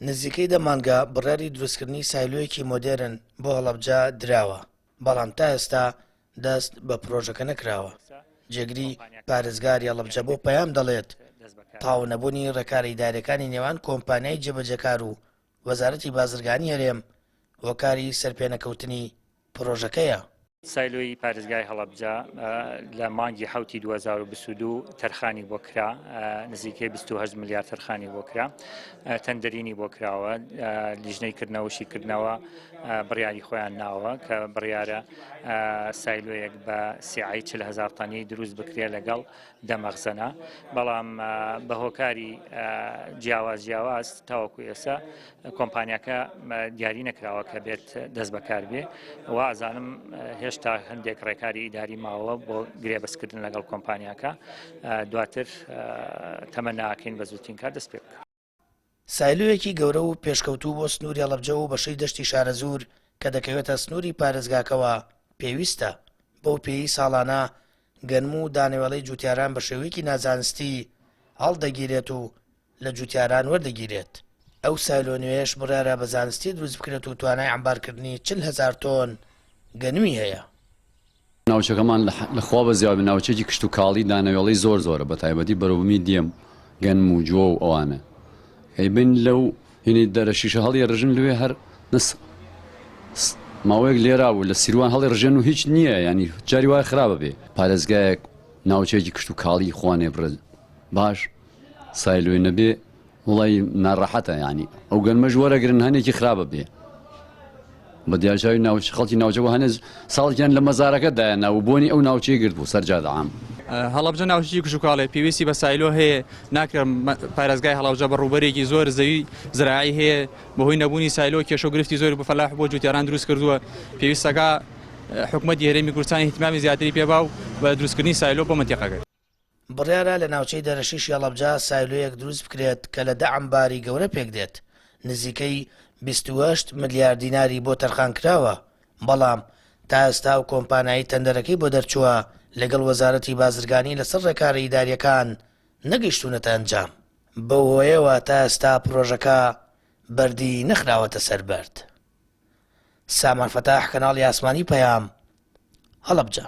نزیکەی دە مانگە بڕیاری دروستکردنی سایلۆیەکی مۆدێرن بۆ هەڵەبجە دراوە، بەڵام تا ئێستا دەست بە پرۆژەکە نەکراوە. جێگری پارێزگاری هەڵەبجە بۆ پەیام دەڵێت، تەواو نەبوونی ڕێکارە ئیدارییەکانی نێوان کۆمپانیای جێبەجێکار و وەزارەتی بازرگانی هەرێم هۆکاری سەرپێنەکەوتنی پرۆژەکەیە. سایلۆی پارێزگای هەڵەبجە لە مانگی حوتی 2022 تەرخانی بۆ کرا نزیکەی 28 ملیار تەرخانی بۆ کرا تەندرینی بۆ کراوە لیژنەی کردنەوە شیکردنەوە بڕیاری خۆیان ناوە کە بڕیارە سایلۆیەک بە سیعی 40 هزار تەنی دروست بکرێت لەگەڵ دە مەخزەنە، بەڵام بە هۆکاری جیاواز جیاواز تاوەکو ئێستا کۆمپانیاکە دیاری نەکراوە کە بێت دەست بەکار بێ و ئازانم هێشتا هەندێک ڕێکاری ئیداری ماوە بۆ گرێبەستکردن لەگەڵ کۆمپانیاکە دواتر تەمەناکەین بە زووترین کات دەست پێ بکە. سایلۆیەکی گەورە و پێشکەوتوو بۆ سنووری هەڵەبجە و بەشەی دەشتی شارەزوور کە دەکەوێتە سنووری پارێزگاکەوە پێویستە، بەو پێیەی ساڵانە گەنم و دانەوێڵەی جووتیاران بە شێوەیەکی نازانستی هەڵدەگیرێت و لە جووتیاران وەردەگیرێت. ئەو سایلۆ نوێیەش بڕیارە بە زانستی دروست بکرێت و توانای عەمبارکردنی 40 هەزار تۆن گەنمی هەیە. ناوچەکەمان لە خوا بەزیاوە بێ ناوچەیەکی کشتوکاڵی دانەوێڵەی زۆر زۆرە بە تایبەتی بەرەوبوومی دێم گەنم و جۆ و ئەوانە ئەیبن لەو هینی دەرە شیشە هەڵی ڕژن لەوێ هەر نس ماوەیەک لێرا بوو لە سیروان هەڵی ڕژێن و هیچ نییە ینی جاری وای خراپە بێ پارێزگایەک ناوچەیەکی کشتوکاڵی خوانێ بڕێ باش سایلۆی نەبێ وڵی ناڕەحەتە یانی ئەو گەنمەش وەرەگرن هەنێکی خراپە بێ بە دیارچوی ناوچ خەڵکی ناوچەوە هەنێ ساڵکیان لە مەزارەکە دایان و بۆنی ئەو ناوچەی گرت بوو سەرجادە عام. هەڵەبجە ناوچەی کشتوکاڵێ پێویستی بە سایلۆ هەیە ناکرێت پارێزگای هەڵەبجە بە ڕووبەرێکی زۆر زەوی زراعی هەیە بەهۆی نەبوونی سایلۆ کێشە و گرفتی زۆری بۆ فەلاح بۆ جوتیاران دروست کردووە پێویستەکە حکومەتی هەرێمی کوردستان ئیهتیمامی زیاتری پێبا و بە دروستکردنی سایلۆ بۆ مەنتیقەکە. بڕیارە لە ناوچەی دەرەشیشی هەڵەبجە سایلۆیەک دروست بکرێت کە لە دە عەمباری گەورە پێکدێت، نزیکەی 28 ملیار دیناری بۆ تەرخانکراوە، بەڵام تا ئێستا ئەو کۆمپانیایەی تەندەرەکەی بۆ دەرچووە لەگەڵ وەزارەتی بازرگانی لەسەر ڕێکارە ئیدارییەکان نەگەیشتوونەتە ئەنجام، بەو هۆیەوە تا ئێستا پڕۆژەکە بەردی نەخراوەتە سەر بەرد. سامان فەتاح، کەناڵی ئاسمانی پەیام، هەڵەبجە.